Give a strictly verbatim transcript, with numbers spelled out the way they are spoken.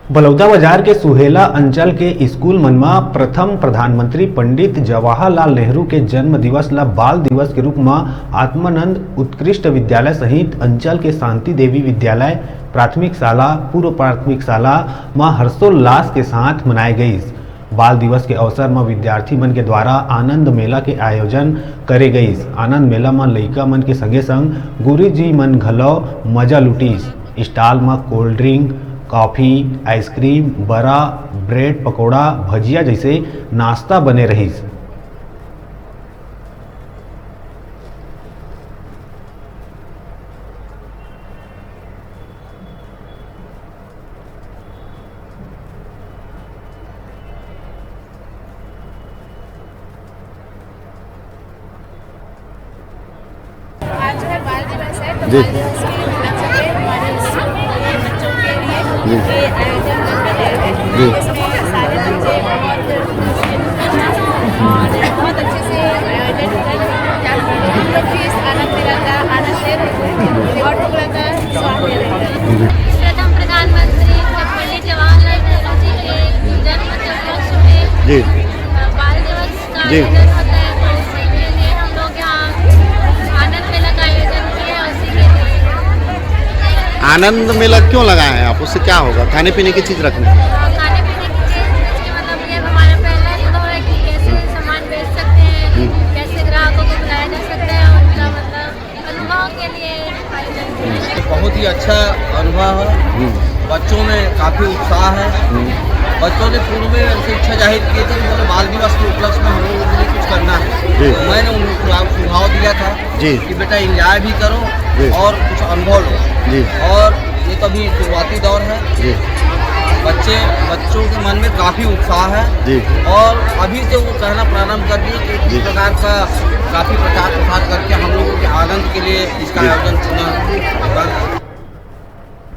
बलौदाबाजार के सुहेला अंचल के स्कूल मन म प्रथम प्रधानमंत्री पंडित जवाहरलाल नेहरू के जन्म दिवस ल बाल दिवस के रूप म आत्मानंद उत्कृष्ट विद्यालय सहित अंचल के शांति देवी विद्यालय प्राथमिक शाला, पूर्व प्राथमिक शाला म हर्षोल्लास के साथ मनाए गईस। बाल दिवस के अवसर म विद्यार्थी मन के द्वारा आनंद मेला के आयोजन करे गईस। आनंद मेला म लइका मन के संगे संग गुरुजी मन घलो मजा लुटिस। स्टॉल म कोल्ड ड्रिंक, कॉफी, आइसक्रीम, बरा, ब्रेड, पकौड़ा, भजिया जइसे नाश्ता बने रहिस। आज है बाल दिवस है, तो जी। बाल दिवस के उपलक्ष्य पे हमारे स्कूल के बच्चों के लिए जी। ये आयोजन करके गए थे। जी। इसमें सारे बच्चे बहुत और बहुत अच्छे से आयोजन कर, हम लोग भी इस आनंद मेला का आनंद ले रहे थे और टुकड़ा का स्वाद ले रहे थे। जी। प्रथम प्रधानमंत्री पंडित जवाहरलाल नेहरू जी के जन्म के उपलक्ष्य में जी। बाल दिवस का जी। आयोजन होता है, तो उसी के लिए हम लोग यहाँ आनंद मेला का आयोजन किए हैं, उसी के लिए। आनंद मेला क्यों लगाए हैं आप? उससे क्या होगा? खाने पीने की चीज़ रखनी है? हाँ, खाने पीने की चीज़, मतलब, ये हमारा पहला अनुभव है कि कैसे सामान बेच सकते हैं, हम्म। कैसे ग्राहकों को बुलाया जा सकता है, उनका, मतलब, अनुभव के लिए आयोजन किया है। बहुत ही अच्छा अनुभव है। हम्म। बच्चों में काफ़ी उत्साह है। हम्म। बच्चों ने पूर्व में उनसे इच्छा जाहिर की थी कि मतलब बाल दिवस के उपलक्ष्य में हम लोगों के लिए कुछ करना है। जी। तो मैंने उनको सुझाव, सुझाव दिया था जी। कि बेटा एंजॉय भी करो जी। और कुछ अनुभव लो। जी। और ये तो अभी शुरुआती दौर है। जी। बच्चे, बच्चों के मन में काफ़ी उत्साह है। जी। और अभी से वो कहना प्रारंभ कर दिए कि जी। इस प्रकार का काफ़ी प्रचार प्रसार करके हम लोगों के आनंद के लिए इसका जी। आयोजन चुना।